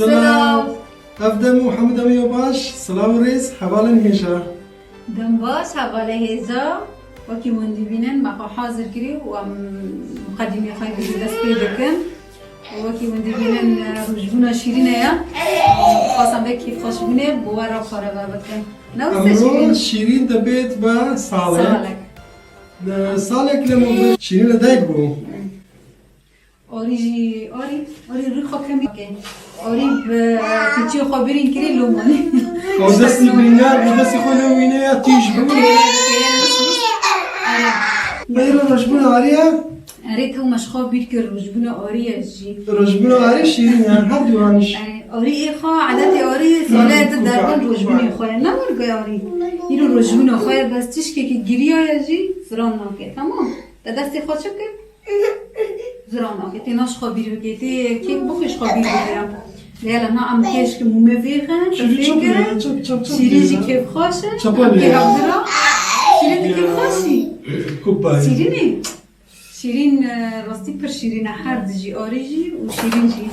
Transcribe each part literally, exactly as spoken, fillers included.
Silav. Ev dem û hemû demê yo baş, silav û rêz, hevalên hêja. Dem baş, hevalê hêja. Wekî hûn dibînin, me xwe hazir kirî û em muqedîmê xwe vîdyo dest pê dikin. Û wekî hûn dibînin, rojbûna şîrîn e ya. Xwestem vê kêfxweşbûnê bi we re parve bikin. Ne wisa Emro şîrîn? Şîrîn debêt be salek. Salek. Salek lê min bi şîrîn li dayik bû. Arî jî, Arî, Arî rûy xwe kemî ke. Arî bi keçiyê xwe birîn kirî lomane. O destî birînar bû, destî xwe lewîne ya tîj bû. Kêle, kêle, mis, mis. Arî. Beyro rojbûna Arî ye? Arî, tew me ji xwe bîr kir, rojbûna Arî ye jî. Rojbûna Arî şîrîn ye, her diwan jî. Arî, Arî ê xwe, edetê Arî, sale di derbin rojbûnê xwe ye. Ne were Arî. Îro rojbûna xwe ye, bes tişkekî giriya ye jî, ziran nake, tamam. Te destê xwe çi kir? Ziran nake, tê naş xwe bîr bike, tê kêk bixwe ji xwe bîr bike. Lê hele na em kêşke mûmê vêxe, Şîrîn çap fêke, ye, çap, çap, çap şîrîn ye. Jî kêfxweş e, Çapa em lê kê ye. Hevdira. Şîrîn tu Ya. Kêfxweş î. Kupa ye. Şîrînê. Şîrîn, e, rastî pir şîrîn e, her di jî, Arî jî û şîrîn jî.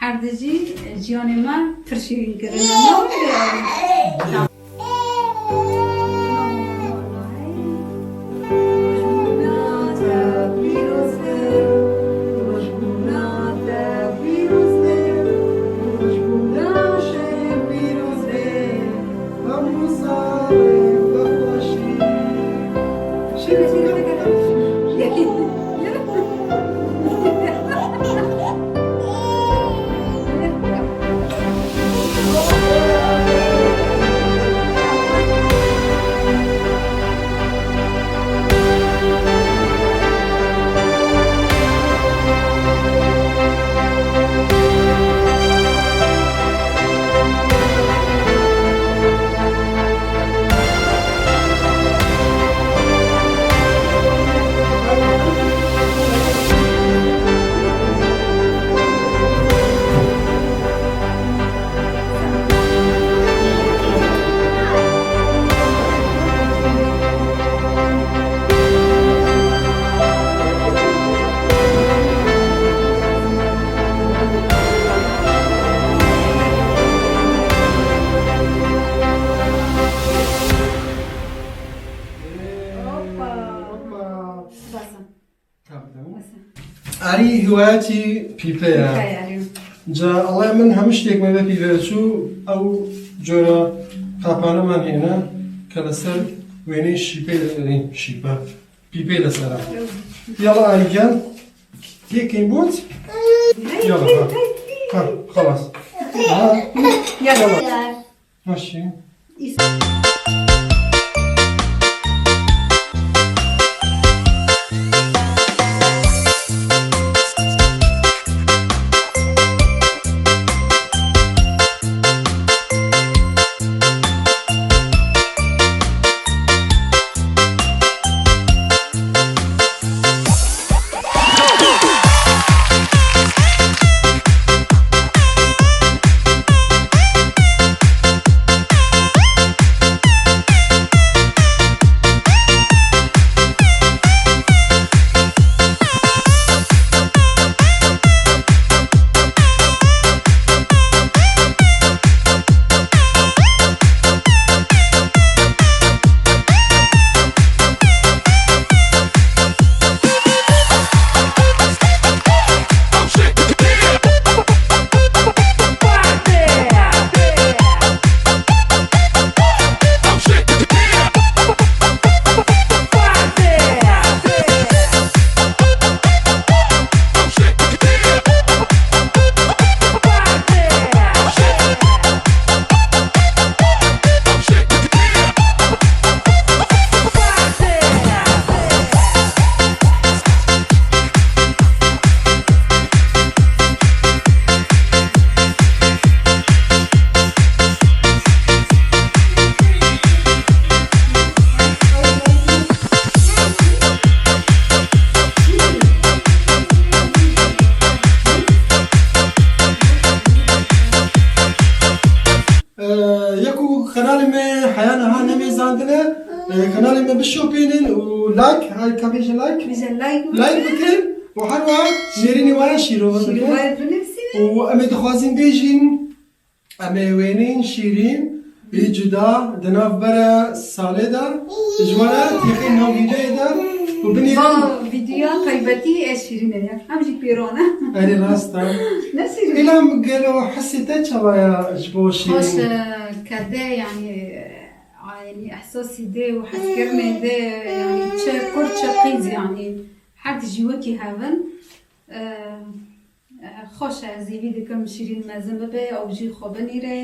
Her di jî, e, jiyanê me pir şîrîn kirine. Ne were Arî. Hoppa. Hoppa. Basa. Tamam. Basa. Arî hiwayetî pîpe ye. Pîpe ye, arî. Ca alay min hemû ştêk me ve pîpe çû, ew cora qapane man hêne ke li ser wêneyê şîpê, şîpe, pîpê li ser e. Yala Arî gel. Yê kêmbût? Yala, ha. Ha, xelas. Ha. Yala. Yala. Maşî. Ee, yeko kanalê me heya niha nemêzandine, ee, kanalê me bişopînin û like, hay ka bêje like? Bêje like. Like bikin û her wiha nêrînê we ya şîrove bikin. Şîrove binivîsînin. Û em ê dixwazin bêjin, Em ê wêneyên şîrîn, wî cuda di nav bere salê de, ji we re têxê nav vîdeoyê de û binêrin. Va vîdeoya taybetî ê şîrîn e ya. Em jî pêran e. Erê rast e. Ne şîrîn. Îlham, gelo hesê te çawa ye ji bo şîrîn? Xweş e, kede, yanî, e, yanî ehsasî dê û hezkirinê dê, yanî çi kur çi qîz, yanî her tişt jî wekî hev in. E, Xweş e, ez hêvî dikim şîrîn mezin bibe, ew jî xwe binîre.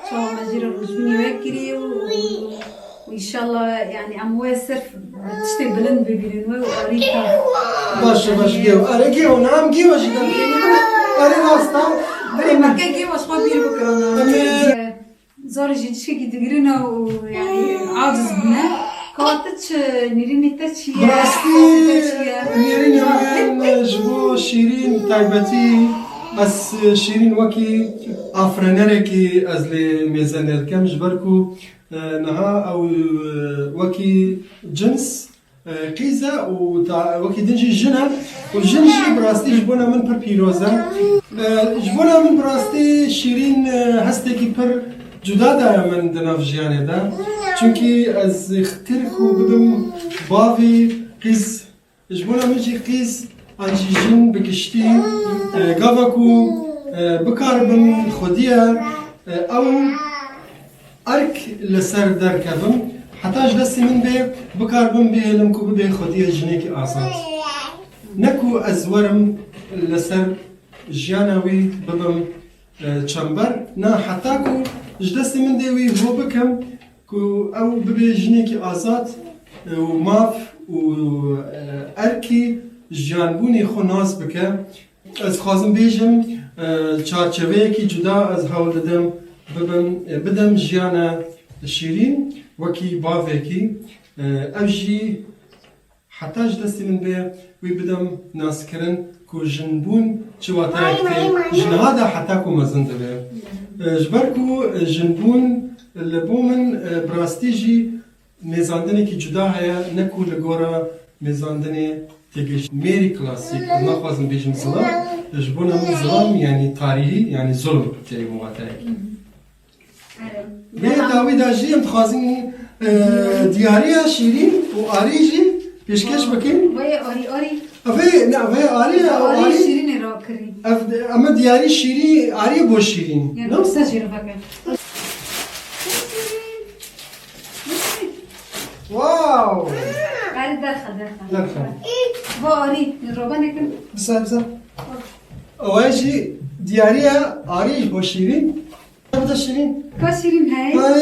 Çawa me jî re rojbînî wekirî û, û, û înşallah, yanî em wê sirf bi tiştê bilind bibînin we û arî ka. Baş e, baş e, gêw. Erê gêw, na em gêwa jî demkî. Erê rast e. Erê me ke gêwa ji xwe bîr bikirana. Em ê Zor jî tiştekî digirine û, yanî, aciz bûne. Ka tu çi, nêrînê te çi ye? Bi rastî, ehsasê te çi ye? Nêrînê min ji bo şîrîn taybetî, ez şîrîn wekî afirînerekî ez lê mêze lê dikim, ji ber ku, e, niha ew, e, wekî cins, e, qîz e û ta-, wekî din jî jin e û jin jî bi rastî ji bona min pir pîroz e. E, ji bona min bi rastî şîrîn, e, hestekî pir cuda daye min di nav jiyanê de. Çunkî ez xtir ku bibim bavî qîz, ji bona min jî qîz an jî jin bi giştî, e, gava ku, e, bikaribim xwedî ye, e, ew erk li ser derkevim, heta ji destê min bê, bikaribim bihêlim ku bibe xwediyê jinekî azad. Ne ku ez werim li ser jiyana wî bibim, e, çember, na, heta ku ji destê min dê wî hû bikim ku ew bibe jinekî azad, e, û maf û, e, erkî jiyanbûnê xwe nas bike. Ez dixwazim bêjim, e, çarçeveyekî cuda ez hewl didim bibim, e, bidim jiyana şîrîn wekî bavekî, e, ev jî heta ji destê min bê, wî bidim naskirin ku jinbûn çi wateyek tê, ji niha de heta ku mezin dibe. E, ji ber ku, e, jinbûn li bo min, e, bi rastî jî mêzandinekî cuda heye, ne ku li gora mêzandinê têgihişt. Mêrî klasîk, ez naxwazim bêjim zilam, ji bona min zilam, yanî tarîhî, yanî zulm tê wateyekî. Vê dawî de jî em dixwazin, e, diyariya şîrîn û arî jî pêşkêş bikin. Vê arî, arî. Ev ê, ne, ev ê arî ye, ew arî. Şîrînê rakirî. Ev, em ê diyarî şîrî, arî bo şîrîn. Ne wisa jî re veke. Wow! Erê derxe, derxe. Derxe. Bo arî, robe nekin. Bisa, bisa. Ew jî diyariya arî ji bo şîrîn. Bide şîrîn. Ka şîrîn heye? Ay.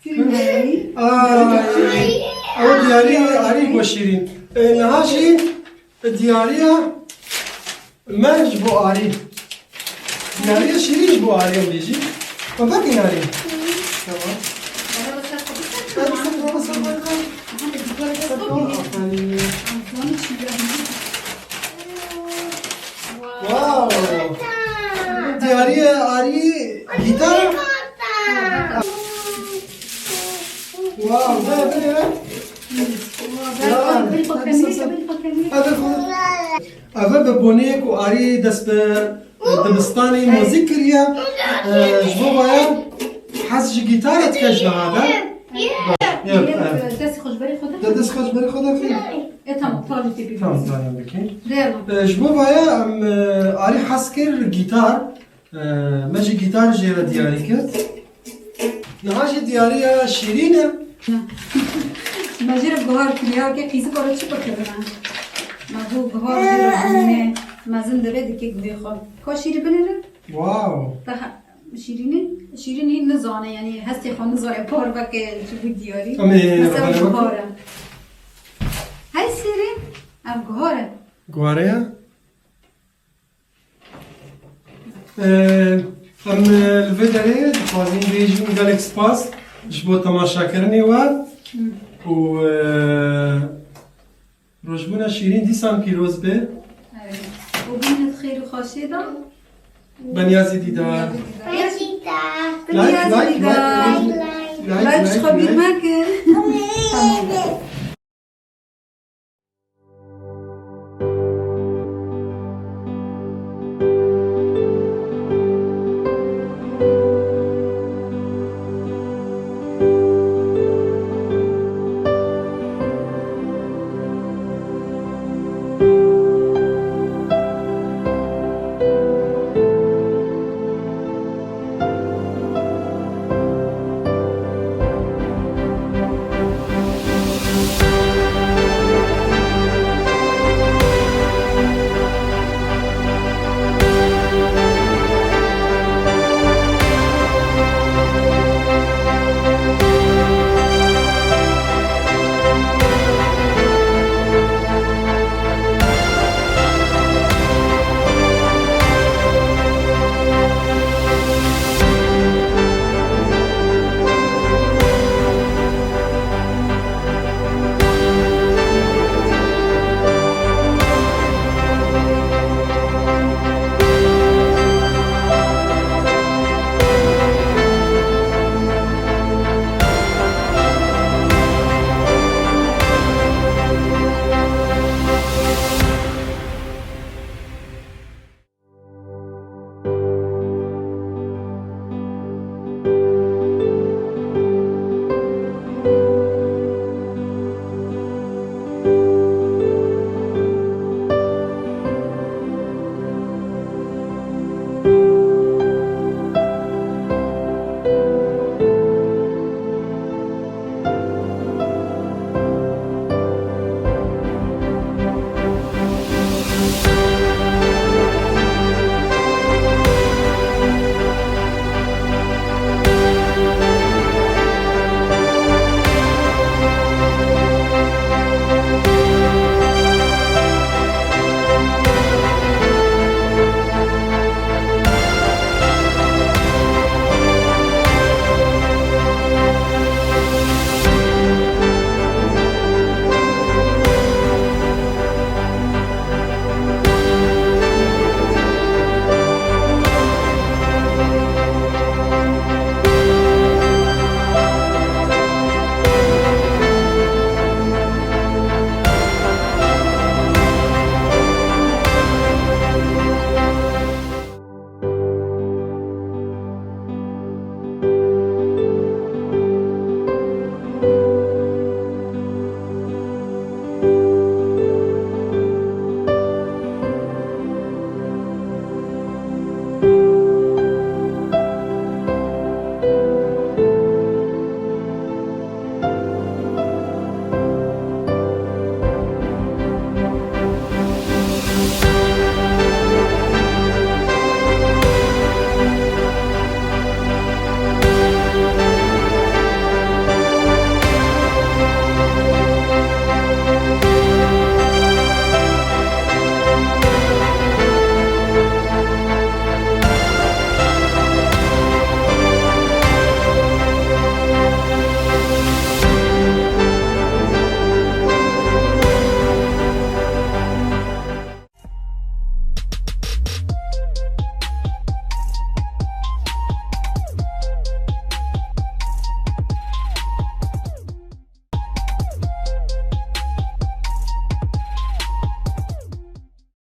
Şîrîn heye? Ay. Ew diyarî arî bo şîrîn. E, niha jî diyariya me ji bo arî. Diyariya şîrîn ji bo arî em bêjî. Em vekî arî. Tamam. Bana basar kapı. Hadi sen bana basar. Aha, bir yukarı basar. Aferin. Wow! Diyariye arî gîtar. Wow, ne, ne, ne? Ya, hadi sen, sen. Hadi, hadi. Eve bi bonê ku arî dest bi dibistanê muzîk kiriye, e, ji bo vaya hez ji gîtara dike ji niha de. Yep, yep, yep. Destê xwe ji berê xwe de. De destê xwe ji berê xwe de. E, tamam, tarî tê bî. Tamam, tarî bikî. Dema. E, ji bo vaya em, e, arî hez kir gîtar. E, me jî gîtar jê re diyarî kir. Niha jî diyariya şîrîn e. Me jê re guhar kiriya, ke qîzik ora çi bikirine. Me bû guhar jê re bûne, mezin dibe dike guhê xwe. Ka şîrî binêre? Wow. Daha şîrînî, şîrînî nizane, yanî hestê xwe nizane, par veke çi bû diyarî. Em ê mesela guhar e. Hey şîrîn, ev guhar e. Guhar e ya? Ee, em, e, li vê derê dixwazin bêjin gelek spas ji bo temaşakirinê we û, e, rojbûna şîrîn dîsan pîroz be. Evet. Û bînin xêr û xweşê de. Beniyazi dîdar. Beniyazi dîdar. Like, like, like, like, like, like, like. Like ji xwe bîr meke. Tamam.